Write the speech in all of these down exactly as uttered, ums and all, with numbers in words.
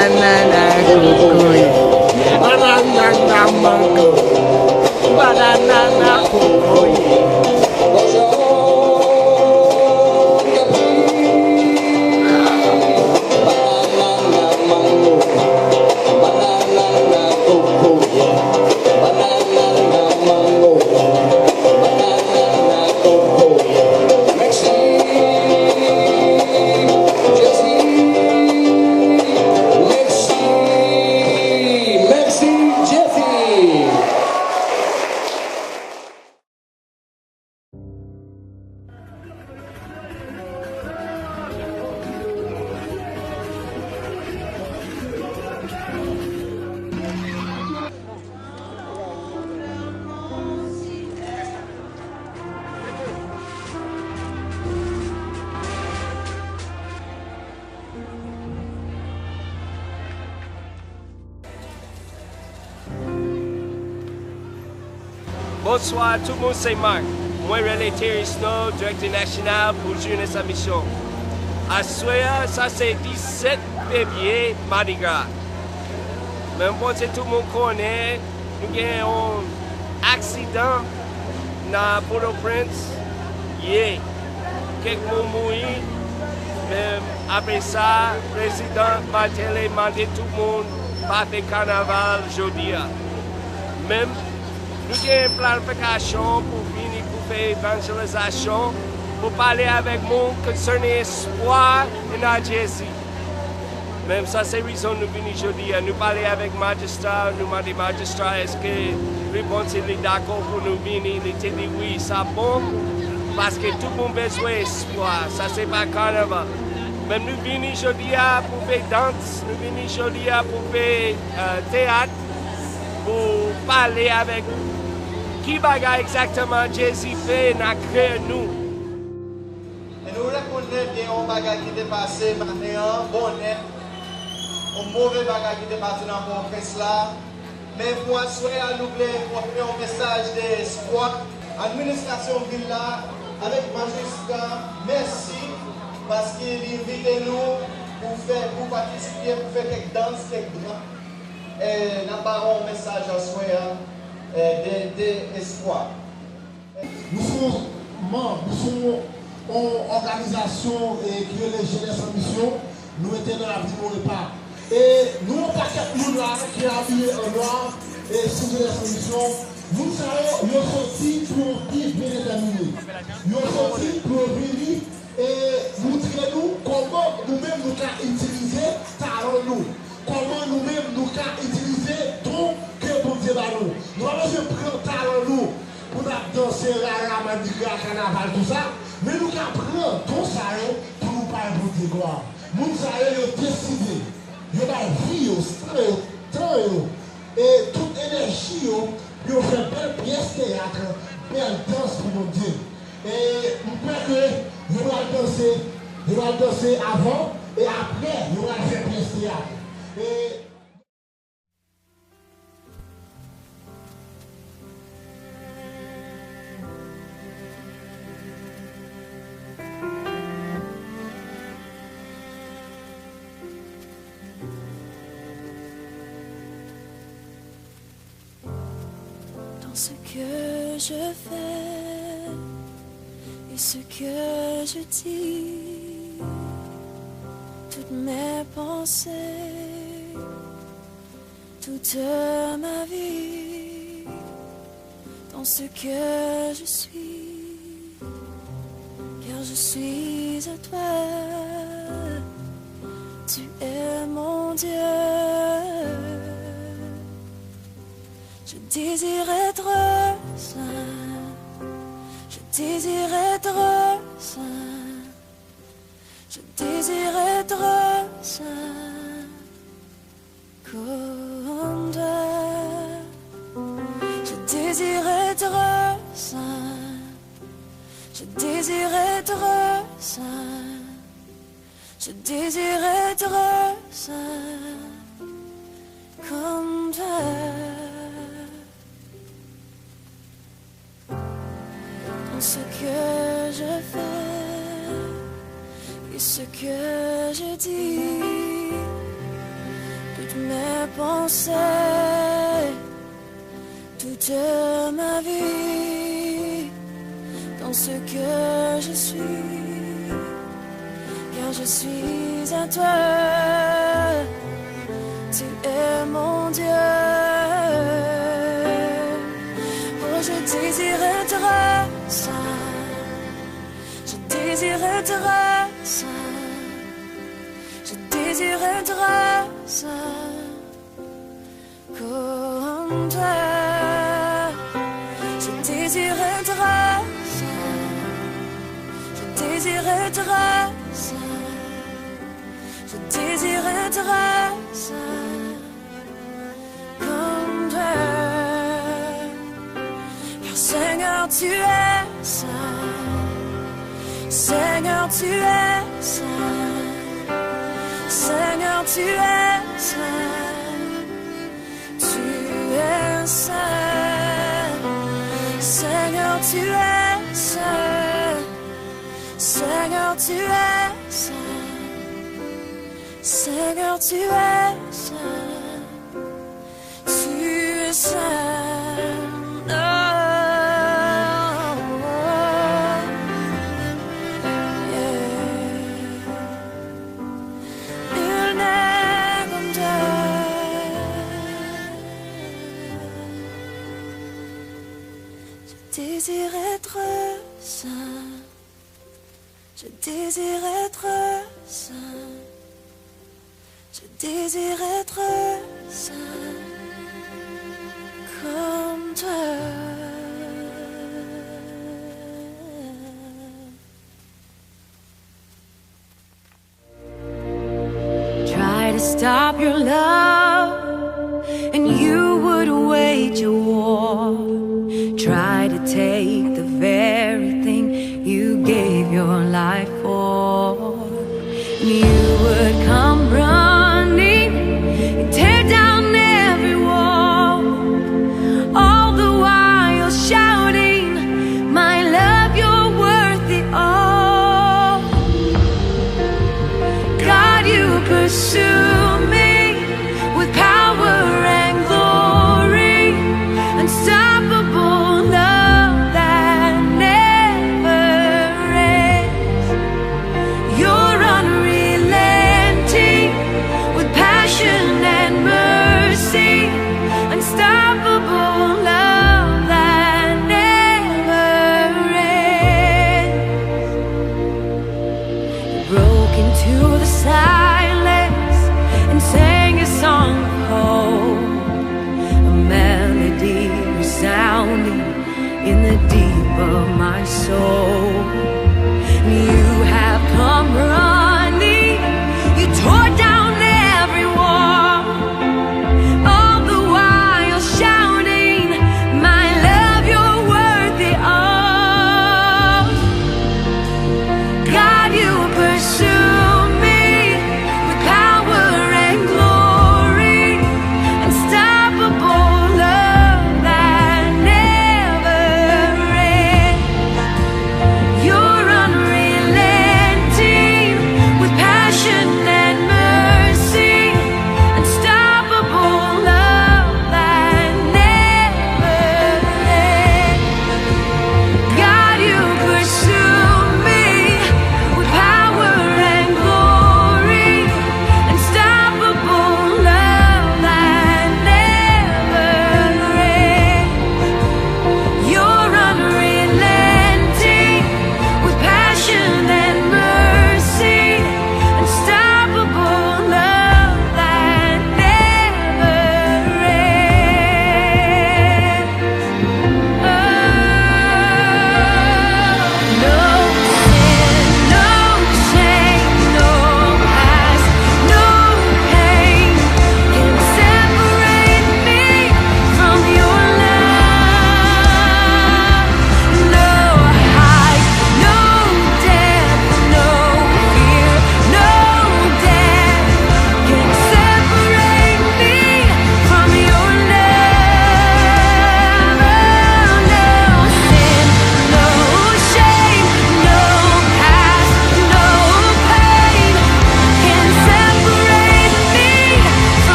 Banana, kokoye. Banana, mango. Banana, kokoye. Bonswa tout moun, se Mark. Mwen rele Terry Snow, direktè nasyonal pou Jeunesse en Mission. Aswè a, sa se disèt fevriye, Mardi Gras. Men m panse tout moun konnen, nou gen yon aksidan nan Pòtoprens. Ye, kèk moun mouri, men apre sa, prezidan Martelly mande tout moun pa fè kanaval jodi a. Men, nou gen planifikasyon pou vini pou fè evanjelizasyon, pou pale avèk moun konsène espwa nan Jezi. Men sa se rezon nou vini jodi a. Nou pale avèk majistra, nou mande majistra èske li panse li dakò pou nou vini. Li te di wi, sa bon, paske tout moun bezwen espwa. Sa se pa kanaval. Men nou vini jodi a pou fè dans, nou vini jodi a pou fè, eh, teyat, pou pale avèk ki bagay egzakteman Jezi fè nan kè nou. E nou rekonèt gen yon bagay ki te pase maten an, bonè, yon move bagay ki te pase nan Pòtoprens la. Men pou aswè a, nou vle pote yon mesaj de espwa. Administrasyon vil la, avèk majistra, mèsi, paske li envite nou pou fè, pou patisipe, pou fè kèk dans, kèk dra. E n ap ba yon mesaj aswè a, e, de, de espwa. Nou se yon manm, nou se yon, yon òganizasyon, e, ki rele Jeunesse en Mission. Nou rete nan Avenue Maurepas. E nou yon pakèt moun la ki abiye an nwa, e, sou Jeunesse en Mission. Moun sa yo, yo soti pou yon bi byen detèmine. Yo soti pou yo vini e montre nou kòman nou menm nou ka itilize talan nou. Kòman nou menm nou ka itilize don ke Bondye ba nou. Nou pa bezwen pran talan nou pou n ap danse rara, madigra, kanaval, tou sa, men nou ka pran don sa yo pou nou bay Bondye glwa. Moun sa yo, yo deside, yo bay vi yo, san yo, tan yo, e tout enèji yo pou yo fè bèl pyès teyat, bèl dans pou Bondye. E m kwè ke yo pral danse, yo pral danse avan, e apre, yo pral fè pyès teyat. E Dans ce que je fais et ce que je dis, toutes mes pensées, toute ma vie, dans ce que je suis, car je suis à toi, tu es mon Dieu. Je désire être saint. Je désire être saint. Je désire être saint comme toi. Je désire être saint. Je désire être saint. Je désire être saint comme toi. Dans ce que je fais et ce que je dis, toutes mes pensées, toute ma vie, dans ce que je suis, car je suis à toi. Tu es mon Dieu. Oh, je désire être saint. Je désire être saint. Je désire être saint comme toi. Je désire être saint. Je désire être saint. Je désire être saint comme toi. Car Seigneur, tu es saint. Seigneur, tu es saint. Seigneur, tu es saint. Tu es saint. Seigneur, tu es saint. Seigneur, tu es saint. Seigneur, tu es saint. Tu es saint. Oh, yeah. Nul n'est comme toi. Je désire être saint. Je désire être saint. Je désire être saint comme toi. Try to stop your love, and you would wage a war. Try to take the very thing you gave your life for. And you would come running and tear down every wall. All the while shouting, "My love, you're worth it all." God, you pursue me with power and glory.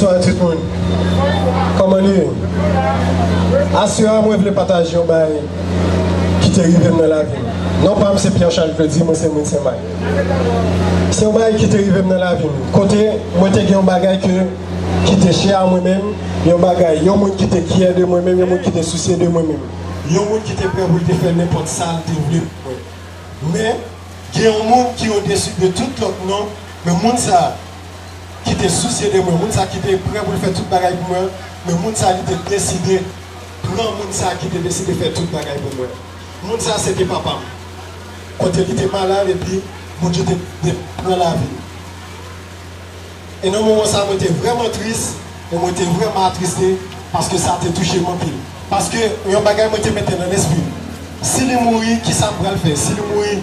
Bonswa tout moun. Kòman nou ye? Aswè a, mwen vle pataje yon bagay ki te rive m nan lavi m. Non pa m se Pierre Charles Claudy, mwen se moun Senmak. Se yon bagay ki te rive m nan lavi m. Kote mwen te gen yon bagay ke, ki te chè a mwen menm, yon bagay, yon moun ki te kyè de mwen menm, yon moun ki te sousye de mwen menm. Yon moun ki te prè pou l te fè nenpòt sa l te vle pou mwen. Men, gen yon moun ki odesi de tout lòt non, men moun sa a ki te sousye de mwen, moun sa a ki te prè pou l fè tout bagay pou mwen, men moun sa a li te deside pran moun sa a ki te deside fè tout bagay pou mwen. Moun sa a se te papa m. Kote li te malad epi Bondye te, te pran lavi l. E nan moman sa a, mwen te vrèman tris, e mwen te vrèman atriste, paske sa te touche m anpil. Paske yon bagay mwen te mete nan lespri m. Si li mouri, kisa m pral fè? Si li mouri,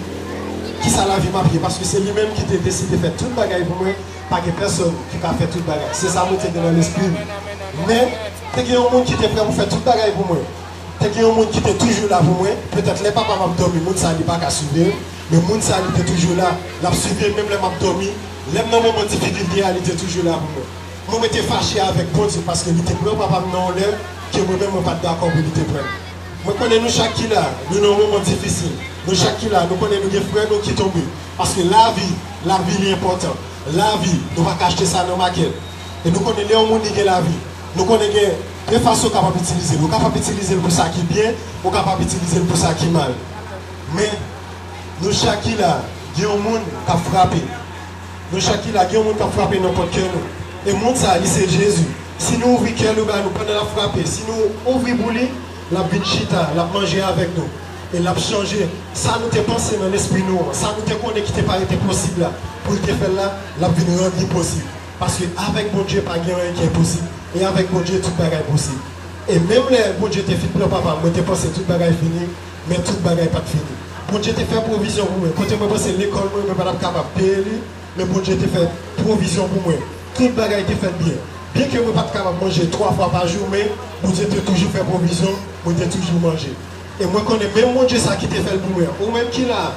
kisa lavi m ap ye? Paske se li menm ki te deside fè tout bagay pou mwen, pa gen pèsonn ki ka fè tout bagay. Se sa mwen te gen nan lespri m. Men, te gen yon moun ki te prè pou fè tout bagay pou mwen. Te gen yon moun ki te toujou la pou mwen. Petèt lè papa m ap dòmi, moun sa a li pa ka swiv, men moun sa a li te toujou la. L ap swiv menm lè m ap dòmi. Lè m nan moman difikilte a, li te toujou la pou mwen. Mwen, mwen te fache avèk Bondye paske li te pran papa m nan yon lè ke mwen menm mwen pa t dakò pou li te pran l. Mwen konnen nou chak ki la, nou nan yon moman difisil. Nou chak ki la, nou konnen nou gen frè nou ki tonbe. Paske lavi, lavi li enpòtan. Lavi, nou pa ka achte sa nan makèt. E nou konnen lè yon moun li gen lavi, nou konnen gen de fason ou kapab itilize l. Ou kapab itilize l pou sa ki byen, ou kapab itilize l pou sa ki mal. Men, nou chak ki la, gen yon moun k ap frape. Nou chak ki la, gen yon moun k ap frape nan pòt kè nou. E moun sa a, li se Jezi. Si nou ouvri kè nou ba nou pandan l ap frape, si nou ouvri pou li, l ap vin chita, l ap manje avèk nou. E l ap chanje sa nou te panse nan lespri nou an, sa nou te konnen ki te parèt enposib la, pou l te fè l la, l ap vin rann li posib. Paske avèk Bondye, pa gen anyen ki enposib. E avèk Bondye, tout bagay posib. E menm lè Bondye te fin pran papa m, mwen te panse tout bagay fini, men tout bagay pa t fini. Bondye te fè pwovizyon pou mwen. Kote mwen panse lekòl mwen, mwen pa t ap kapab peye li, men Bondye te fè pwovizyon pou mwen. Tout bagay te fèt byen. Byenke mwen pa t kapab manje twa fwa pa jou, men Bondye te toujou fè pwovizyon, mwen te toujou manje. E mwen konnen menm Bondye sa ki te fè l pou mwen, ou menm ki la,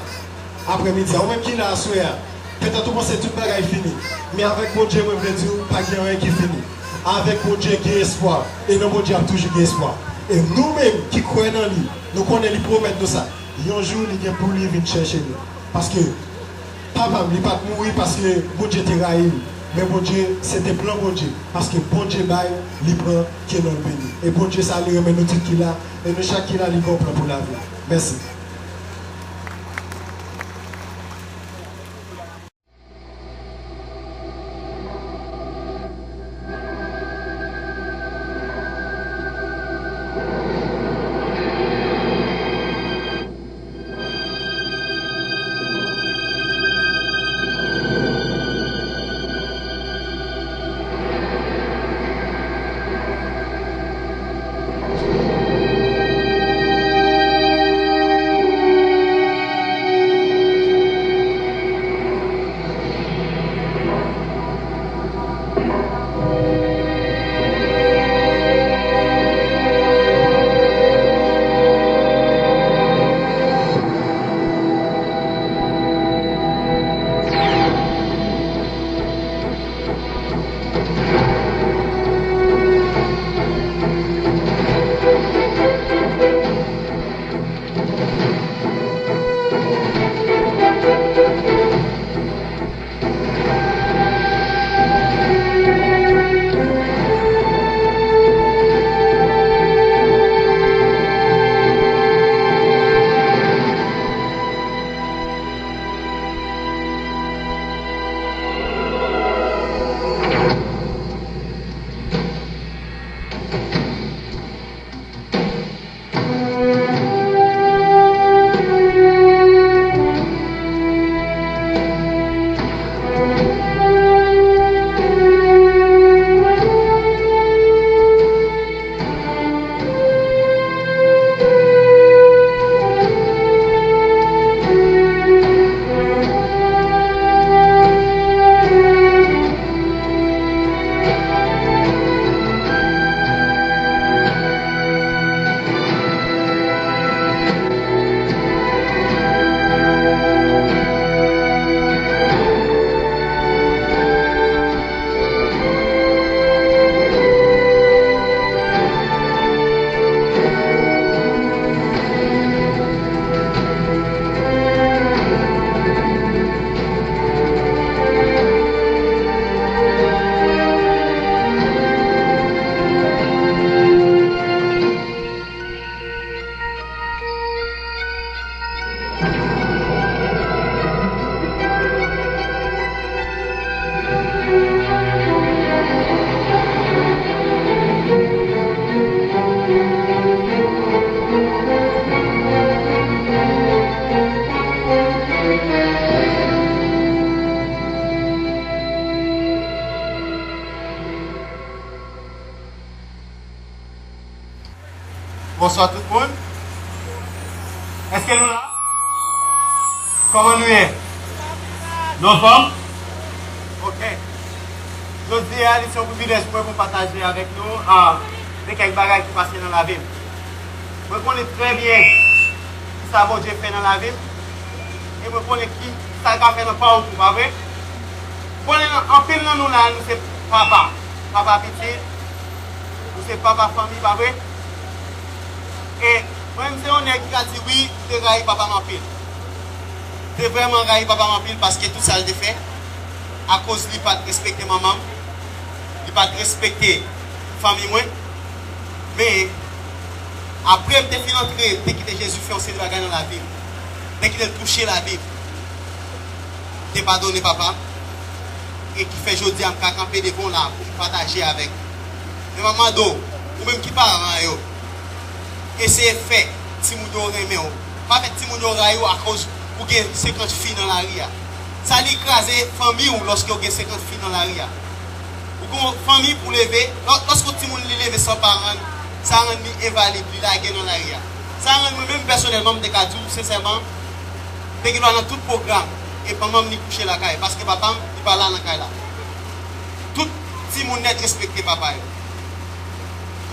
aprèmidi a, ou menm ki la aswè a, petèt ou panse tout bagay fini. Men avèk Bondye, mwen vle di w, pa gen anyen ki fini. Avèk Bondye, gen espwa. E nan Bondye, ap toujou gen espwa. E nou menm ki kwè nan li, nou konnen li pwomèt nou sa. Yon jou, li gen pou li vin chèche nou. Paske papa m, li pa t mouri paske Bondye te rayi l. Men Bondye, se te plan Bondye. Paske Bondye bay, li pran, ke non l beni. E Bondye sa, li renmen nou tout ki la. E nou chak ki la, li gen yon plan pou lavi nou. Mèsi. Bonswa tout moun. Èske nou la? Kòman nou ye? Nou anfòm? Ok. Jodi a, li se yon privilèj pou mwen pou m pataje avèk nou, ah, de kèk bagay ki pase nan lavi m. Mwen konnen trè byen ki sa Bondye fè nan lavi m. E mwen konnen ki sa l ka fè nan pa w tou, pa vre? Konnen nan, anpil nan nou la, nou se papa. Papa pitit, nou se papa fanmi, pa vre? E mwen menm se yon nèg ki ka di wi, m te rayi papa m anpil. M te vrèman rayi papa m anpil paske tout sa l te fè, akoz li pa t respekte manman m, li pa t respekte fanmi mwen. Men, apre m te fin antre, m te kite Jezi fè yon seri de bagay nan lavi m. M te kite l touche lavi m. M te padone papa m. E ki fè jodi a m ka kanpe devan w la pou m pataje avèk ou. Men m ap mande w, ou menm ki paran yo, eseye fè timoun yo renmen w. Pa fè timoun yo rayi w akoz ou gen senkant fi nan lari a. Sa li kraze fanmi w lòske w gen senkant fi nan lari a. Ou gen yon fanmi pou leve, lò-, lòske yon timoun li leve san paran, sa rann li envalid, li lage nan lari a. Sa rann mwen menm pèsonèlman, m te ka di w sensèman, m te gen dwa nan tout pwogram, e manman m li kouche lakay, paske papa m, li pa la nan kay la. Tout timoun nèt respekte papa yo.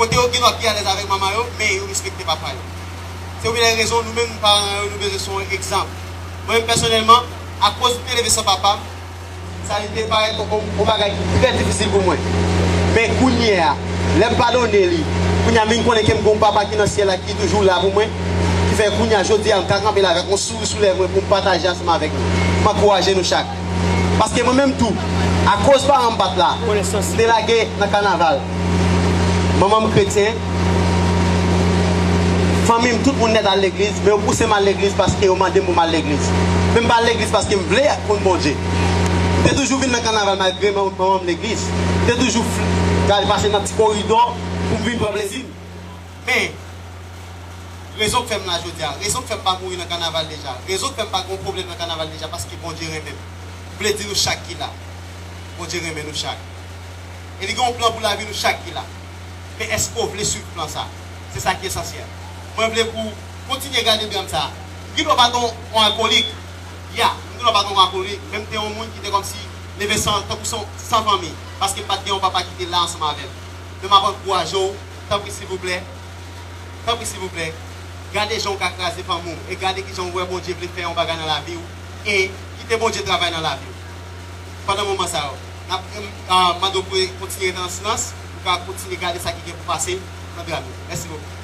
Kote yo gen dwa pi alèz avèk manman yo, men yo respekte papa yo. Se youn nan rezon nou menm paran yo, nou bezwen se yon egzanp. Mwen menm pèsonèlman, akoz m te leve san papa m, sa li te parèt yon, yon, yon bagay ki trè difisil pou mwen. Men kounye a, lè m padone li, kounye a m vin konnen ke m gen yon papa ki nan syèl la ki toujou la pou mwen, ki fè kounye a jodi a m ka kanpe la avèk yon souri sou lèv mwen pou m pataje ansanm avèk nou. M ankouraje nou chak. Paske mwen menm tou, akoz paran m pa t la, m te lage nan kanaval. Manman m kretyen, fanmi m, tout moun nèt al legliz, men yo pouse m al legliz paske yo mande m pou m al legliz. Men m pa al legliz paske m vle konn Bondye. M te toujou vin nan kanaval malgre man-, manman m legliz. M te toujou f-, gade pase nan ti koridò pou m vin pran plezi m. Men, rezon k fè m la jodi a, rezon k fè m pa mouri nan kanaval deja, rezon k fè m pa gen pwoblèm nan kanaval deja, paske Bondye renmen m. M vle di nou chak ki la, Bondye renmen nou chak. E li gen yon plan pou lavi nou chak ki la. Men èske w vle swiv plan sa? Se sa ki esansyèl. Mwen vle pou w kontinye gade dram sa. M gen dwa pa t yon, yon alkolik. Ya, m gen dwa pa t yon alkolik, men m te yon moun ki te kòmsi leve san, tankou san, san fanmi, paske m pa t gen yon papa ki te la ansanm avè m. Men m ap ankouraje w, tanpri silvouplè, tanpri silvouplè, gade jan w ka kraze fanmi w e gade kijan w wè Bondye vle fè yon bagay nan lavi w e kite Bondye travay nan lavi w. Pandan moman sa yo, n ap, ah, mande w pou w kontinye rete an silans, pou w ka kontinye gade sa ki gen pou pase nan dram yo. Mèsi bokou.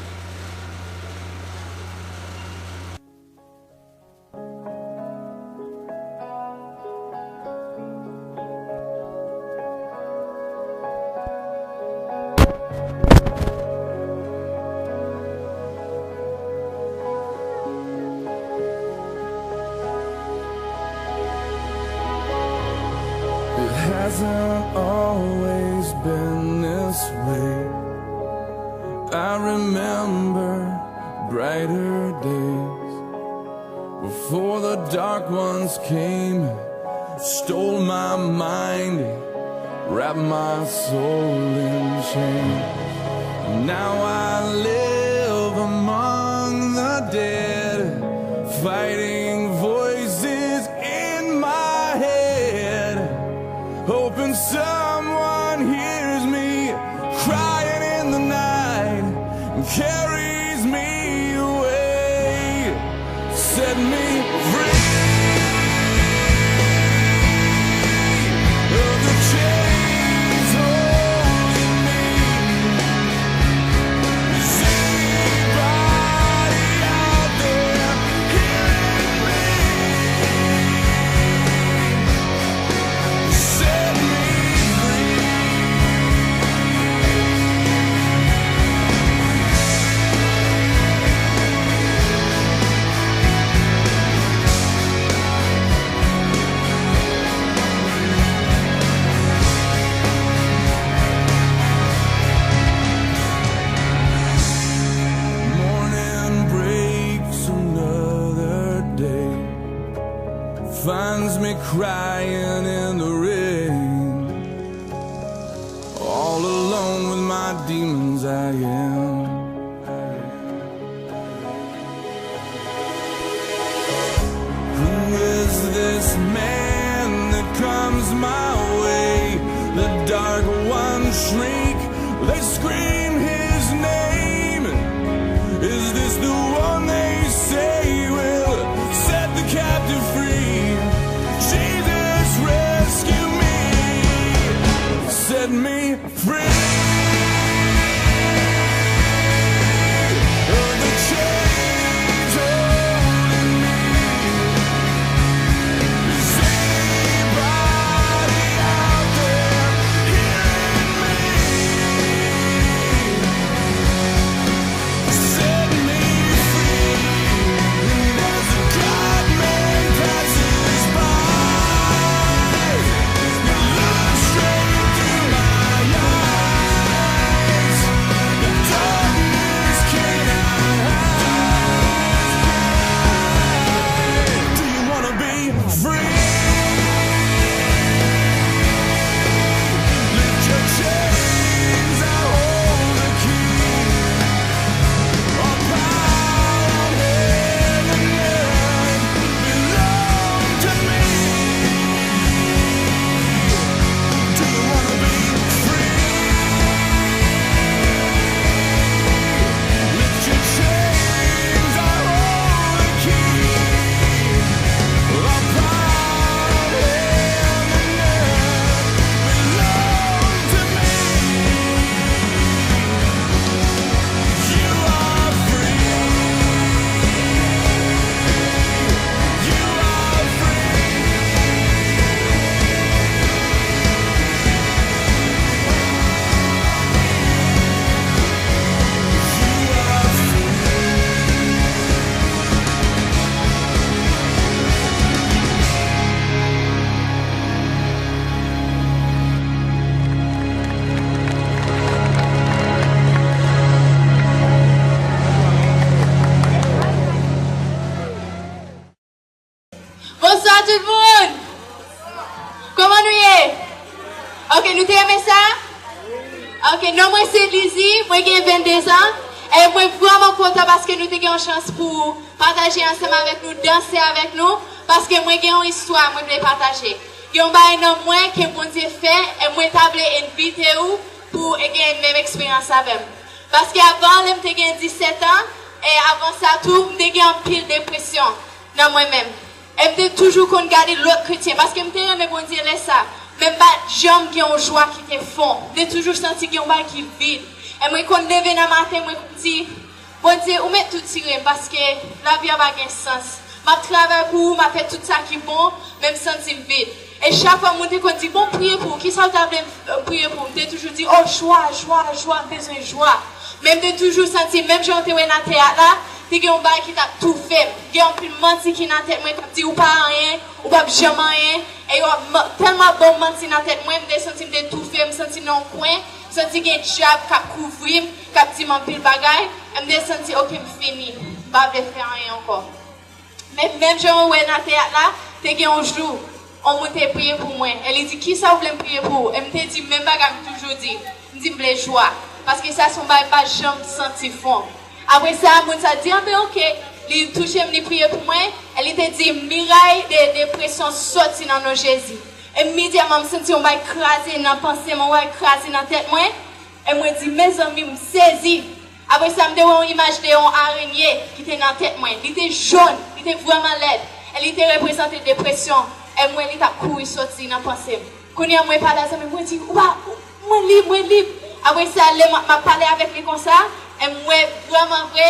It hasn't always been this way. I remember brighter days before the dark ones came and stole my mind and wrapped my soul in chains. Now I live among the dead, fighting voices in my head, hoping someone hears me crying in the night and carries me away. Set me free of the chains holding me. Is anybody out there hearing me? Set me free. Morning breaks another day, finds me crying in the rain. All alone with my demons I am. This man that comes my way, the dark ones shriek, they scream his name. Is this the one they say will set the captive free? Jesus, rescue me, set me free of the chains holding me. Is anybody out there hearing me? Set me free. And as the clock man passes by, you look straight through my eyes. The darkness cannot hide. Do you wanna be free? Lift your chains, I hold the key. All power of heaven and earth belong to me. Do you wanna be free? Lift your chains, I hold the key. All power of heaven and earth belong to me. You are free. You are free. You are free. Bonswa tout moun! Kòman nou ye? Ok, nou te renmen sa? Ok, non mwen se Lizzy, mwen gen venndezan, e mwen vrèman kontan paske nou te gen yon chans pou pataje ansanm avèk nou, danse avèk nou, paske mwen gen yon istwa mwen vle pataje. Gen yon bagay nan mwen ke Bondye fè, e mwen ta vle envite ou pou w gen menm eksperyans avè m. Paske avan, lè m te gen disèt an, e avan sa tou, m te gen anpil depresyon nan mwen menm. E m te toujou konn gade lòt kretyen, paske m te renmen Bondye lè sa. Men m pa t janm gen yon jwa ki te fon. M te toujou santi gen yon bagay ki vid. E mwen konn leve nan maten, mwen konn di, Bondye, ou mèt tou tire m, paske lavi a pa gen sans. M ap travay pou ou, m ap fè tout sa ki bon, men m santi m vid. E chak fwa moun te konn di, bon, priye pou ou, kisa w ta vle m, euh, priye pou ou? M te toujou di, oh, jwa, jwa, jwa, m bezwen jwa. Men m te toujou santi, menm jan w te wè nan teyat la, te gen yon bagay ki t ap toufe m. Gen anpil manti ki nan tèt mwen k ap di, ou pa anyen, ou p ap janm anyen. E yo ap man-, tèlman ap ban m manti nan tèt mwen, m te santi m te toufe, m santi m nan yon kwen, m santi gen dyab k ap kouvri m, k ap di m anpil bagay. E m te santi, oke, m fini, m pa vle fè anyen ankò. Men menm jan w wè nan teyat la, te gen yon jou, yon moun te priye pou mwen. E li di, kisa w vle m priye pou ou? E m te di menm bagay m toujou di. M di m vle jwa. Paske sa se yon bagay m pa janm santi fon. Apre sa, moun sa di, anben oke. Li touche m, li priye pou mwen. E li te di, miray de depresyon soti nan non Jezi. E imedyatman, m santi yon bagay kraze nan panse m, yon bagay kraze nan tèt mwen. E mwen di, mezanmi, m sezi. Apre sa, m te wè yon imaj de yon arenye ki te nan tèt mwen. Li te jòn, li te vrèman lèd. E li te reprezante depresyon. E m wè li t ap kouri soti nan panse m. Kounye a, mwen pale a zanmi m, mwen di, ou pa, mwen lib, mwen lib. Apre sa, lè m ap, m ap pale avèk li konsa, e m wè vrèman vre,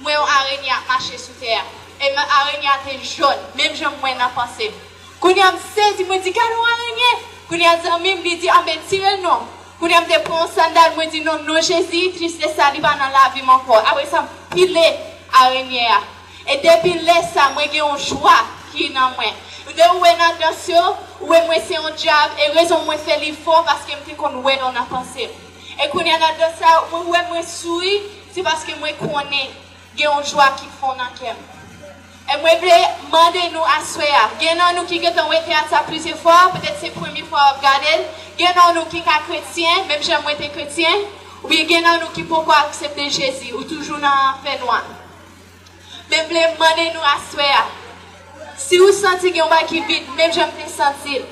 m wè yon arenye ap mache sou tè a. E m, arenye a te jòn, menm jan m wè nan panse m. Kounye a, m sezi, mwen di, gade yon arenye! Kounye a, zanmi m, li di, anben, tire l non. Kounye a, m te pran yon sandal, mwen di, non, non Jezi, tristès sa, li pa nan lavi m ankò. Apre sa, m pile arenye a. E depi lè sa, mwen gen yon jwa ki nan mwen. Lè ou wè nan dans yo, ou wè mwen se yon dyab, e rezon mwen fè li fò, paske m te konn wè yo nan panse m. E kounye a nan dans sa, ou wè mwen souri, se paske mwen konnen gen yon jwa ki fon nan kè m. E mwen vle mande nou aswè a, gen nan nou ki gentan wè teyat sa plizyè fwa, petèt se premye fwa w ap gade l, gen nan nou ki ka kretyen, menm jan mwen te kretyen, oubyen gen nan nou ki poko aksepte Jezi, ou toujou nan fènwa. Men m vle mande nou aswè a, Si ou santi gen yon bagay ki vid, menm jan m te santi l,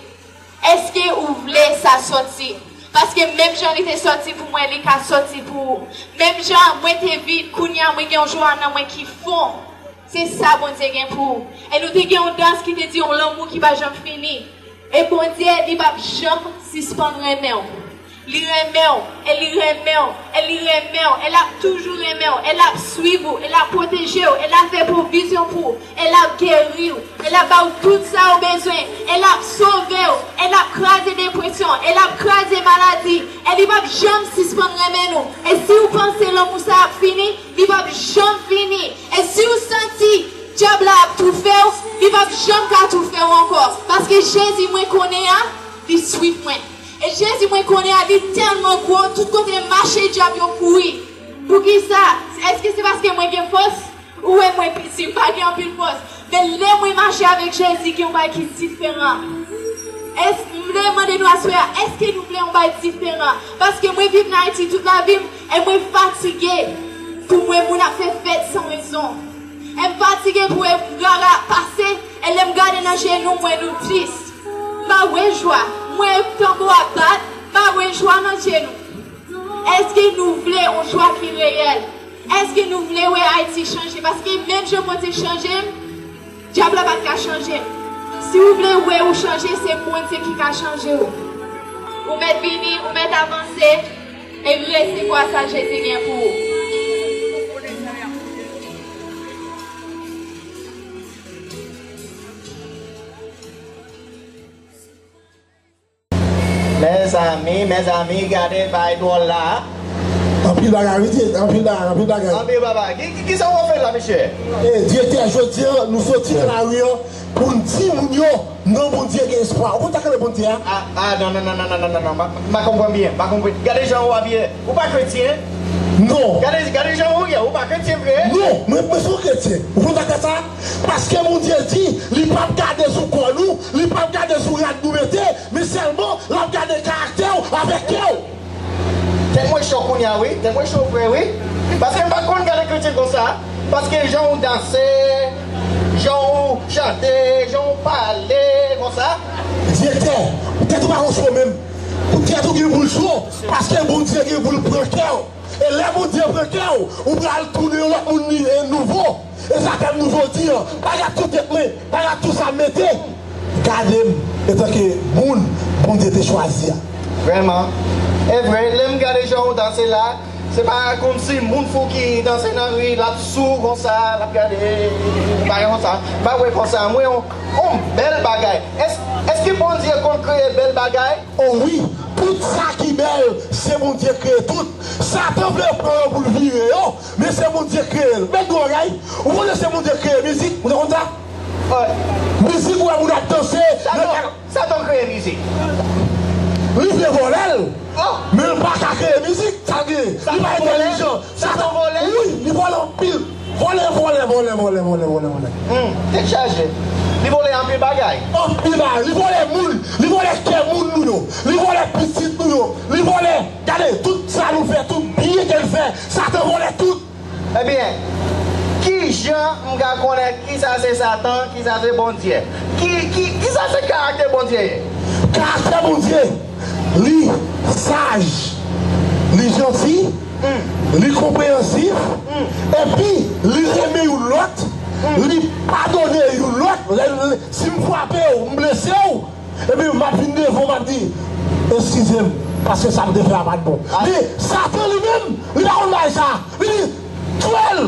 èske ou vle sa sòti? Paske menm jan li te sòti pou mwen, li ka sòti pou ou. Menm jan mwen te vid, kounye a mwen gen yon jwa nan mwen ki fon. Se sa Bondye gen pou ou. E nou te gen yon dans ki te di yon lanmou ki pa janm fini. E Bondye, li p ap janm sispann renmen w. Li renmen w, e li renmen w, e li renmen w, e l ap toujou renmen w, e l ap swiv ou, e l ap pwoteje w, e l ap fè pwovizyon pou ou, e l ap geri w, e l ap ba w tout sa ou bezwen, e l ap sove w, e l ap kraze depresyon, e l ap kraze maladi, e li p ap janm sispann renmen nou. E si ou panse lanmou sa ap fini, li p ap janm fini. E si ou santi dyab la ap toufe w, li p ap janm ka toufe w ankò. Paske Jezi mwen konnen an, li swiv mwen. E Jezi mwen konnen an, li tèlman gwo, tout kote m mache, dyab yo kouri. Poukisa? Èske se paske mwen gen fòs? Ou wè mwen piti, m pa gen anpil fòs. Men lè mwen mache avèk Jezi, gen yon bagay ki diferan. Èske, m vle mande nou aswè a, èske nou vle yon bagay diferan? Paske mwen viv nan Ayiti tout lavi m, e mwen fatige pou m wè moun ap fè fèt san rezon. E m fatige pou wè rara ap pase, e lè m gade nan je nou, m wè nou tris. M pa wè jwa. M wè tanbou ap bat, m pa wè jwa nan je nou. Èske nou vle yon jwa ki reyèl? Èske nou vle wè Ayiti chanje? Paske menm jan Bondye chanje m, dyab la pa t ka chanje m. Si ou vle wè ou chanje, se Bondye ki ka chanje w. Ou mèt vini, ou mèt avanse, e resevwa sa Jezi gen pou ou. Mezanmi, mezanmi, gade bagay dwòl la. Anpil bagay, wi, Dye, anpil bagay, anpil bagay. Anpil bagay. Ki, ki, kisa w ap fè la, mesye? E, direktè, jodi a, nou soti nan lari an pou n di moun yo, non, Bondye gen espwa. Ou konn sa k rele Bondye a? A, a, non, non, non, m pa, m pa konprann byen, m pa konprann. Gade jan ou abiye. Ou pa kretyen? Non. Gade, gade jan ou ye, ou pa kretyen vre? Non, mwen, mwen se yon kretyen. Ou konn sa k fè sa? Paske Bondye di, li p ap gade sou kò nou, li p ap gade sou rad nou mete, men sèlman, l ap gade karaktè w avèk kè w. Tèt mwen cho kounye a, wi. Tèt mwen cho vre, wi. Paske m pa konn gade kretyen konsa. Paske jan ou danse, jan ou chante, jan ou pale konsa. Direktè, tèt ou pa konn cho menm. Tèt ou gen pou l cho, paske Bondye gen pou l pran kè w. E lè Bondye pran kè w, ou pral tounen yon lòt moun li e nouvo. E sa fè m di w jodi an, pa gad sou tèt mwen, pa gad sou sa m mete. Gade m etanke moun Bondye te chwazi a. Vrèman. E vre, lè m gade jan ou danse la, se pa kòmsi moun fou ki danse nan ri, l ap sou konsa, l ap gade, bagay konsa. M pa wè konsa, m wè yon, yon bèl bagay. Èske, èske Bondye konn kreye bèl bagay? O wi, tout sa ki bèl, se Bondye kreye tout. Satan vle pran yo pou l vire yo, men se Bondye k kreye l. Mèt gwo bagay, ou konnen se Bondye k kreye mizik, ou te konn sa? Mizik ou wè moun ap danse, Satan, Satan kreye mizik. Li vle vòlè l, men l pa ka kreye mizik, sa l gen. Li pa entèlijan. Satan vòlè? Wi, li vòlè anpil. Vòlè, vòlè, vòlè, vòlè, vòlè, vòlè, vòlè. Hmm, tèt chaje. Li vòlè anpil bagay. Anpil bagay. Li vòlè moun. Li vòlè kè moun nou yo. Li vòlè pitit nou yo. Li vòlè, gade, tout sa nou fè, tout byen ke l fè, Satan vòlè tout. Ebyen, kijan m ka konnen kisa se Satan, kisa se Bondye? Ki, ki, kisa se karaktè Bondye ye? Karaktè Bondye, li saj, li janti, li konpreyansif, epi li renmen youn lòt, li padone youn lòt. Lè, lè, si m frape w, m blese w, epi m ap vin devan w, m ap di, eskize m, paske sa m te fè a pa t bon. Men Satan li menm, li pa konn bagay sa. Li di, twe l,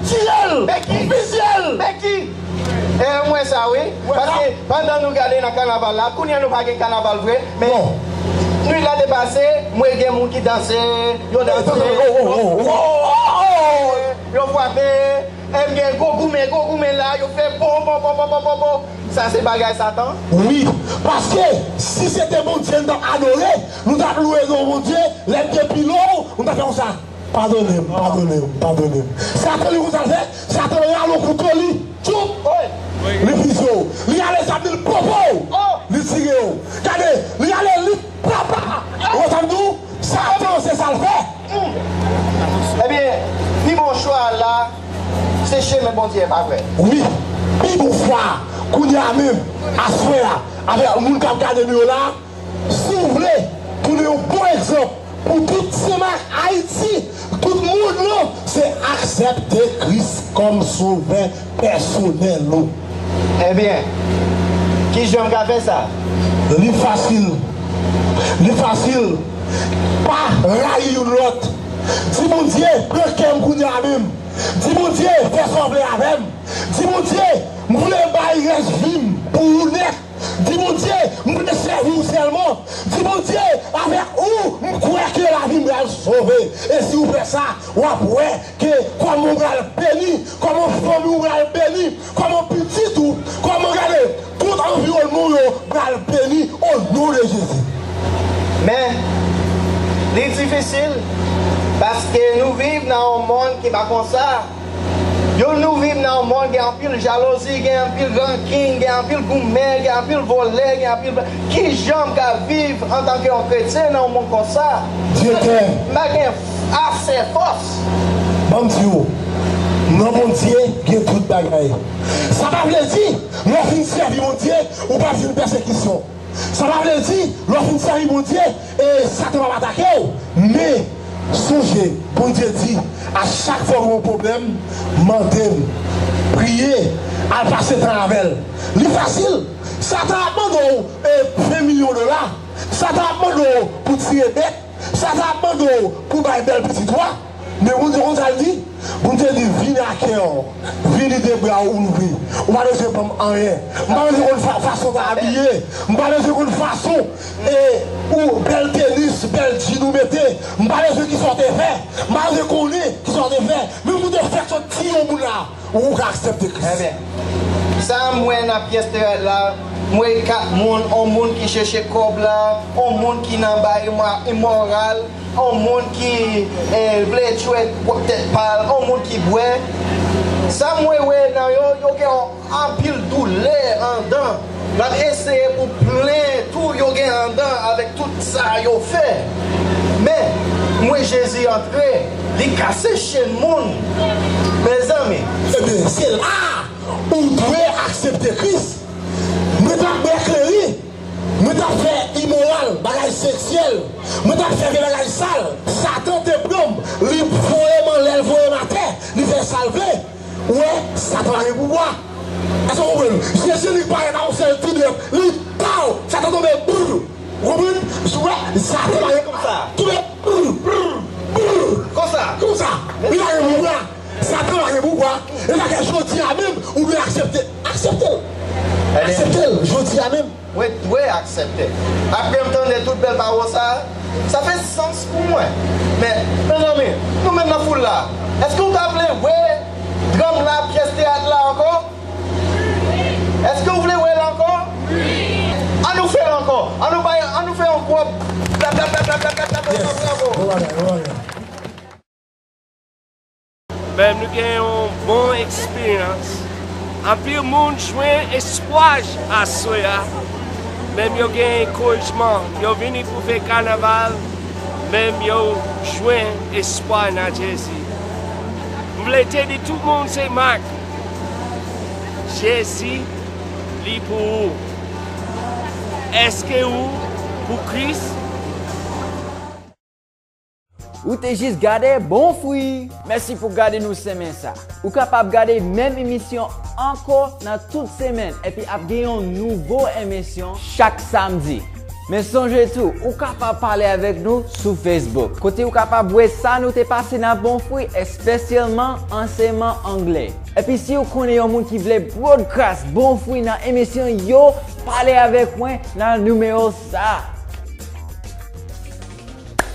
tiye l, fizye l. Men ki? E, m wè sa, wi. Paske pandan nou gade nan kanaval la, kounye a nou pa gen kanaval vre, men nwit la te pase, m wè gen moun ki danse, yo danse, yo frape, e m gen gwo goumen, gwo goumen la, yo fè bon, bon, bon, bon, bon, bon, bon. Sa se bagay Satan? Wi, paske si se te Bondye n t ap adore, nou t ap lwe non Bondye, lè n te pile w, nou t ap fè konsa. Padone m, padone m, padone m. Satan li konn sa l fè, Satan rale yon kouto li, tchoup, li fizye w. Li rale zam li, l popo w, li tire w. Gade, li rale li, papa. Ou konn sa m di w? Satan se sa l fè. Ebyen, pi bon chwa la, se chemen Bondye, pa vre? Wi. Pi bon fwa, kounye a menm, aswè a, avèk moun k ap gade nou yo la, si w vle pou nou yon bon egzanp pou tout Senmak Ayiti, tout mond lan, se aksepte Kris kòm Sovè pèsonèl ou. Ebyen, kijan m ka fè sa? Li fasil. Li fasil. Pa rayi youn lòt. Di Bondye, pran kè m kounye a menm. Di Bondye, fè sa w vle avè m. Di Bondye, m vle bay rès vi m pou ou nèt. Di Bondye, m vle sèvi w sèlman. Di Bondye, avèk ou, m kwè ke lavi m pral sove. E si w fè sa, w ap wè ke kòman w pral beni, kòman fanmi w pral beni, kòman pitit ou, kòman gade, tout anviwònman w yo pral beni o non de Jezi. Men, li difisil, paske nou viv nan yon mond ki pa konsa. Yo, nou viv nan yon mond gen anpil jalouzi, gen anpil rankin, gen anpil goumen, gen anpil vòlè, gen anpil... Kijan m ka viv antanke yon kretyen nan yon mond konsa? Direktè. M pa gen ase fòs. Ban m di w, nan Bondye gen tout bagay. Sa pa vle di, lè w fin sèvi Bondye, ou pa vin pèsekisyon. Sa pa vle di, lè w fin sèvi Bondye, e Satan p ap atake w. Men, sonje, Bondye di, a chak fwa w gen yon pwoblèm, mande m, priye, al pase tan avè l. Li fasil. Satan ap mande w, e, ven milyon dola. Satan ap mande w pou tire bèt. Satan ap mande w pou bay bèl pitit ou a. Men Bondye konn sa l di? Bondye di, vini a kè w, vini de bra w ouvri. Ou pa bezwen ban m anyen. M pa bezwen konn fa-, fason w ta abiye. M pa bezwen konn fason, e, ou bèl tenis, bèl djin ou mete. M pa bezwen kisa w te fè. M pa bezwen konnen kisa w te fè. Menm si w te fèk sot tiye yon moun la, ou ka aksepte Kris. Ebyen, sa m wè nan pyès teyat la, m wè kat moun, yon moun ki chèche kòb la, yon moun ki nan bay imò-, imòral, yon moun ki, eh, vle tchwè tèt pa l, yon moun ki bwè. Sa mwen wè nan yo, yo gen yon anpil doulè anndan. L ap eseye pou plen tou yo gen anndan avèk tout sa yo fè. Men, mwen Jezi antre, li kase chenn moun. Mezanmi. Ebyen, se la ou dwe aksepte Kris. Mwen t ap bwè kleren. Mwen t ap fè imoral, bagay seksyèl. Mwen t ap fè vye bagay sal. Satan te pran m, li voye m anlè, l voye m atè, li fè sa l vle. Ou wè, Satan pa gen pouvwa. Èske w konprann? Jezi li parèt a yon sèl kou dwèt, li taw, Satan tonbe, brr. Ou konprann? Ou wè, Satan pa gen pouvwa. Tonbe, brr, brr, brr. Konsa. Konsa. Li pa gen pouvwa. Satan pa gen pouvwa. E sa fè jodi a menm, ou dwe aksepte. Aksepte l. Aksepte l jodi a menm. Mwen dwe aksepte. Apre m tande tout bèl pawòl sa a, sa fè sans pou mwen. Men, mezanmi, nou menm nan foul la, èske w ta vle wè dram la, pyès teyat la ankò? Èske w vle wè l ankò? Ann nou fè l ankò. Ann nou bay, ann nou fè yon gwo bla, bla, bla. Yes. Bravo. Bon bagay, bon bagay. Men nou gen yon bon eksperyans. Anpil moun jwenn espwa aswè a. Menm yo gen ankourajman, yo vini pou fè kanaval, menm yo jwenn espwa nan Jezi. M vle te di tout moun se Mak. Jezi, li pou ou. Èske ou pou Kris? Ou te jis gade Bon Fwi! Mèsi pou gade nou semèn sa. Ou kapab gade menm emisyon ankò nan tout semèn, epi ap gen yon nouvo emisyon chak samdi. Men sonje tou, ou kapab pale avèk nou sou Facebook, kote ou kapab wè sa nou te pase nan Bon Fwi, espesyalman ansèyman anglè. Epi si ou konnen yon moun ki vle broadcast Bon Fwi nan emisyon yo, pale avèk mwen nan nimewo sa.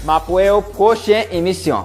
M ap wè w pwochen emisyon.